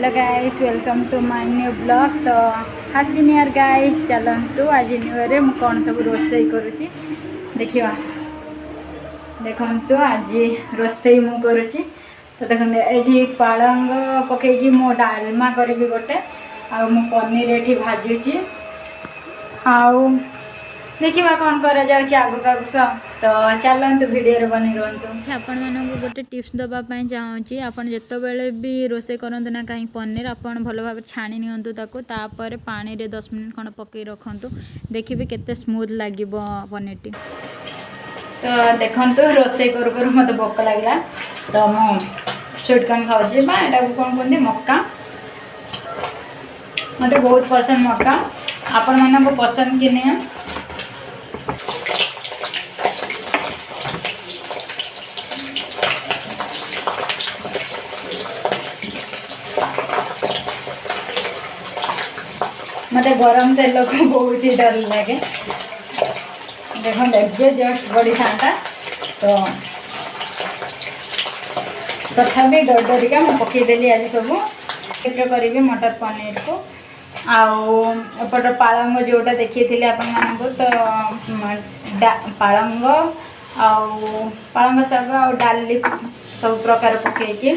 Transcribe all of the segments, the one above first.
Hello guys, welcome to my new vlog। ତ happy new year guys. ଚାଲନ୍ତୁ, ଆଜି new ଇୟର୍ରେ ମୁଁ କ'ଣ ସବୁ ରୋଷେଇ କରୁଛି ଦେଖିବା। ଦେଖନ୍ତୁ, ଆଜି ରୋଷେଇ ମୁଁ କରୁଛି। ତ ଦେଖନ୍ତୁ, ଏଇଠି ପାଳଙ୍ଗ ପକେଇକି ମୁଁ ଡାଲମା କରିବି ଗୋଟେ, ଆଉ ମୁଁ ପନିର ଏଠି ଭାଜୁଛି। ଆଉ ଦେଖିବା କ'ଣ କରାଯାଉଛି ଆଗକୁ ଆଗକୁ ଆଉ। ତ ଚାଲନ୍ତୁ, ଭିଡ଼ିଓରେ ବନେଇ ରୁହନ୍ତୁ। ଆପଣମାନଙ୍କୁ ଗୋଟେ ଟିପ୍ସ ଦେବା ପାଇଁ ଚାହୁଁଛି। ଆପଣ ଯେତେବେଳେ ବି ରୋଷେଇ କରନ୍ତୁ ନା କାହିଁକି, ପନିର ଆପଣ ଭଲ ଭାବରେ ଛାଣି ନିଅନ୍ତୁ ତାକୁ, ତାପରେ ପାଣିରେ 10 ମିନିଟ୍ ଖଣ୍ଡ ପକାଇ ରଖନ୍ତୁ। ଦେଖିବେ କେତେ ସ୍ମୁଥ୍ ଲାଗିବ ପନିରଟି। ତ ଦେଖନ୍ତୁ, ରୋଷେଇ କରୁ କରୁ ମୋତେ ଭୋକ ଲାଗିଲା, ତ ମୁଁ ସୁଇଟ୍ କର୍ନ ଖାଉଛି ବା ଏଟାକୁ କ'ଣ କୁହନ୍ତି, ମକା। ମୋତେ ବହୁତ ପସନ୍ଦ ମକା। ଆପଣମାନଙ୍କୁ ପସନ୍ଦ କି ନୁହେଁ? ମୋତେ ଗରମ ତେଲକୁ ବହୁତ ହି ଡର ଲାଗେ। ଦେଖନ୍ତୁ, ଏବେ ଜଷ୍ଟ ବଢ଼ିଥାନ୍ତା, ତ ତଥାପି ଡର ଡରିକା ମୁଁ ପକେଇଦେଲି। ଆଜି ସବୁ ଏପଟ କରିବି ମଟର ପନିରକୁ। ଆଉ ଏପଟ ପାଳଙ୍ଗ ଯେଉଁଟା ଦେଖେଇଥିଲି ଆପଣମାନଙ୍କୁ, ତ ପାଳଙ୍ଗ ଆଉ ପାଳଙ୍ଗ ଶାଗ ଆଉ ଡାଲି ସବୁ ପ୍ରକାର ପକେଇକି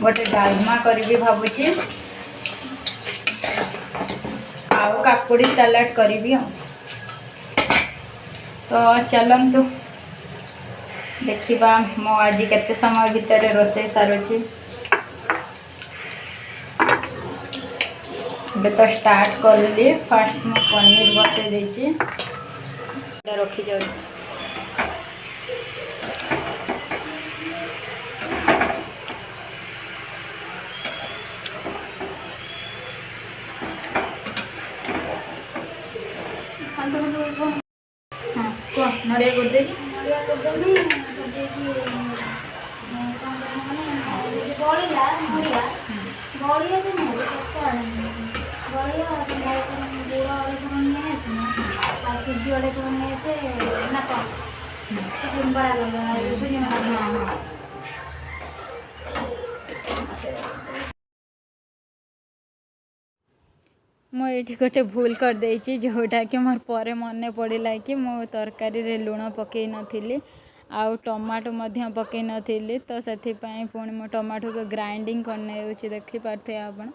ଗୋଟେ ଡାଲମା କରିବି ଭାବୁଛି, ଆଉ କାକୁଡ଼ି ସାଲାଡ଼ କରିବି। ଆଉ ତ ଚାଲନ୍ତୁ ଦେଖିବା, ମୁଁ ଆଜି କେତେ ସମୟ ଭିତରେ ରୋଷେଇ ସାରୁଛି। ଏବେ ତ ଷ୍ଟାର୍ଟ କଲି। ଫାଷ୍ଟ ମୁଁ ପନିର ବସେଇ ଦେଇଛି, ଏଇଟା ରଖିଯାଉଛି। ହଁ, କୁହ। ନଡ଼ିଆ କରିଦେଇକି। ନଡ଼ିଆ କରିଦେଲି, କରିଦେଇକି କ'ଣ କରିବି, ମାନେ ଯଦି ବଳିଲା ନଡ଼ିଆ, ବଳିଲା ବି ନୁହେଁ, ସକାଳେ ବଳିଲା, ଗୁଡ଼ 250 ନେଇ ଆସିନି ଆଉ ସୁଜି 250 ନେଇ ଆସେ ନା କ'ଣ ବରା କରିଦେବା, ସୁଜି ବରା। ହଁ। ମୁଁ ଏଇଠି ଗୋଟେ ଭୁଲ କରିଦେଇଛି, ଯେଉଁଟାକି ମୋର ପରେ ମନେ ପଡ଼ିଲା କି ମୁଁ ତରକାରୀରେ ଲୁଣ ପକାଇ ନଥିଲି ଆଉ ଟମାଟୋ ମଧ୍ୟ ପକାଇ ନଥିଲି। ତ ସେଥିପାଇଁ ପୁଣି ମୁଁ ଟମାଟୋକୁ ଗ୍ରାଇଣ୍ଡିଙ୍ଗ କରିନେଉଛି, ଦେଖିପାରୁଥିବେ ଆପଣ।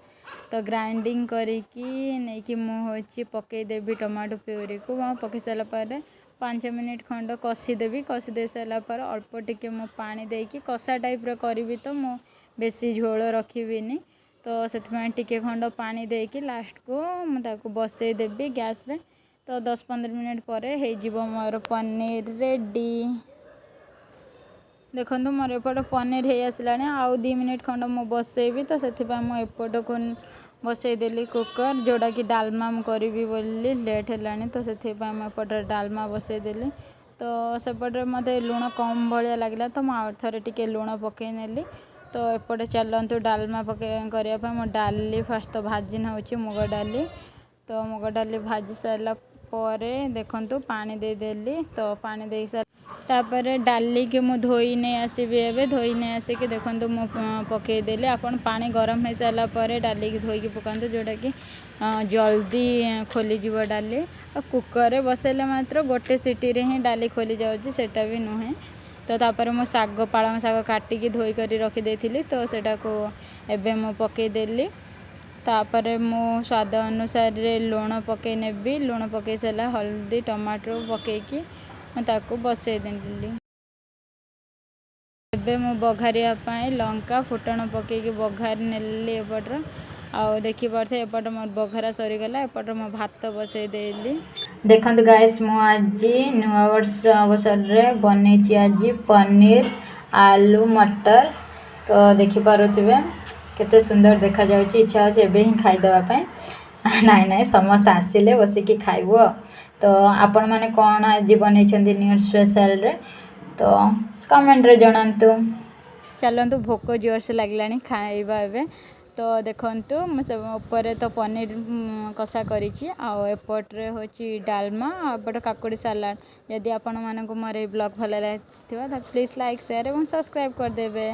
ତ ଗ୍ରାଇଣ୍ଡିଙ୍ଗ କରିକି ନେଇକି ମୁଁ ହେଉଛି ପକାଇଦେବି ଟମାଟୋ ପ୍ୟୁରିକୁ। ମୁଁ ପକାଇ ସାରିଲା ପରେ 5 ମିନିଟ୍ ଖଣ୍ଡ କଷିଦେବି। କଷି ଦେଇ ସାରିଲା ପରେ ଅଳ୍ପ ଟିକେ ମୁଁ ପାଣି ଦେଇକି କଷା ଟାଇପ୍ର କରିବି। ତ ମୁଁ ବେଶୀ ଝୋଳ ରଖିବିନି, ତ ସେଥିପାଇଁ ଟିକେ ଖଣ୍ଡ ପାଣି ଦେଇକି ଲାଷ୍ଟକୁ ମୁଁ ତାକୁ ବସେଇ ଦେବି ଗ୍ୟାସ୍ରେ। ତ 10-15 ମିନିଟ୍ ପରେ ହେଇଯିବ ମୋର ପନିର ରେଡ଼ି। ଦେଖନ୍ତୁ, ମୋର ଏପଟ ପନିର ହେଇ ଆସିଲାଣି। ଆଉ 2 ମିନିଟ୍ ଖଣ୍ଡ ମୁଁ ବସେଇବି, ତ ସେଥିପାଇଁ ମୁଁ ଏପଟକୁ ବସେଇଦେଲି କୁକର୍, ଯେଉଁଟାକି ଡାଲମା ମୁଁ କରିବି ବୋଲି ଲେଟ୍ ହେଲାଣି। ତ ସେଥିପାଇଁ ମୁଁ ଏପଟରେ ଡାଲମା ବସେଇଦେଲି। ତ ସେପଟରେ ମୋତେ ଲୁଣ କମ୍ ଭଳିଆ ଲାଗିଲା, ତ ମୁଁ ଆଉ ଥରେ ଟିକେ ଲୁଣ ପକାଇ ନେଲି। ତ ଏପଟେ ଚାଲନ୍ତୁ ଡାଲମା ପକାଇ କରିବା ପାଇଁ। ମୁଁ ଡାଲି ଫାଷ୍ଟ ତ ଭାଜି ନେଉଛି, ମୁଗ ଡାଲି। ତ ମୁଗ ଡାଲି ଭାଜି ସାରିଲା ପରେ ଦେଖନ୍ତୁ, ପାଣି ଦେଇଦେଲି। ତ ପାଣି ଦେଇ ସାରି ତାପରେ ଡାଲିକି ମୁଁ ଧୋଇ ନେଇ ଆସିବି। ଏବେ ଧୋଇ ନେଇ ଆସିକି ଦେଖନ୍ତୁ, ମୁଁ ପକାଇଦେଲି। ଆପଣ ପାଣି ଗରମ ହେଇସାରିଲା ପରେ ଡାଲିକି ଧୋଇକି ପକାନ୍ତୁ, ଯେଉଁଟାକି ଜଲ୍ଦି ଖୋଲିଯିବ ଡାଲି। ଆଉ କୁକର୍ରେ ବସେଇଲେ ମାତ୍ର ଗୋଟେ ସିଟିରେ ହିଁ ଡାଲି ଖୋଲି ଯାଉଛି, ସେଇଟା ବି ନୁହେଁ। ତ ତାପରେ ମୁଁ ଶାଗ, ପାଳଙ୍ଗ ଶାଗ କାଟିକି ଧୋଇ କରି ରଖିଦେଇଥିଲି, ତ ସେଇଟାକୁ ଏବେ ମୁଁ ପକାଇଦେଲି। ତାପରେ ମୁଁ ସ୍ୱାଦ ଅନୁସାରେ ଲୁଣ ପକାଇ ନେବି। ଲୁଣ ପକାଇ ସାରିଲା ହଳଦୀ, ଟମାଟୋ ପକାଇକି ମୁଁ ତାକୁ ବସେଇ ଦେଲି। ଏବେ ମୁଁ ବଘାରିବା ପାଇଁ ଲଙ୍କା ଫୁଟଣ ପକାଇକି ବଘାରି ନେଲି ଏପଟର। ଆଉ ଦେଖିପାରୁଥିବେ, ଏପଟେ ମୋର ବଘରା ସରିଗଲା। ଏପଟେ ମୁଁ ଭାତ ବସେଇ ଦେଲି। ଦେଖନ୍ତୁ ଗାଇସ୍, ମୁଁ ଆଜି ନୂଆବର୍ଷ ଅବସରରେ ବନେଇଛି ଆଜି ପନିର ଆଲୁ ମଟର। ତ ଦେଖିପାରୁଥିବେ କେତେ ସୁନ୍ଦର ଦେଖାଯାଉଛି। ଇଚ୍ଛା ହେଉଛି ଏବେ ହିଁ ଖାଇଦେବା ପାଇଁ। ନାଇଁ ନାଇଁ, ସମସ୍ତେ ଆସିଲେ ବସିକି ଖାଇବୁ। ଆଉ ତ ଆପଣମାନେ କ'ଣ ଆଜି ବନେଇଛନ୍ତି ନ୍ୟୁ ଇୟର୍ ସ୍ପେଶାଲରେ, ତ କମେଣ୍ଟରେ ଜଣାନ୍ତୁ। ଚାଲନ୍ତୁ, ଭୋକ ଜୋରସେ ଲାଗିଲାଣି, ଖାଇବା ଏବେ। ତ ଦେଖନ୍ତୁ, ମୁଁ ସେ ଉପରେ ତ ପନିର କଷା କରିଛି, ଆଉ ଏପଟରେ ହେଉଛି ଡାଲମା, ଆଉ ଏପଟେ କାକୁଡ଼ି ସାଲାଡ଼। ଯଦି ଆପଣମାନଙ୍କୁ ମୋର ଏଇ ବ୍ଲଗ୍ ଭଲ ଲାଗିଥିବ, ତ ପ୍ଲିଜ୍ ଲାଇକ୍, ସେୟାର ଏବଂ ସବସ୍କ୍ରାଇବ୍ କରିଦେବେ।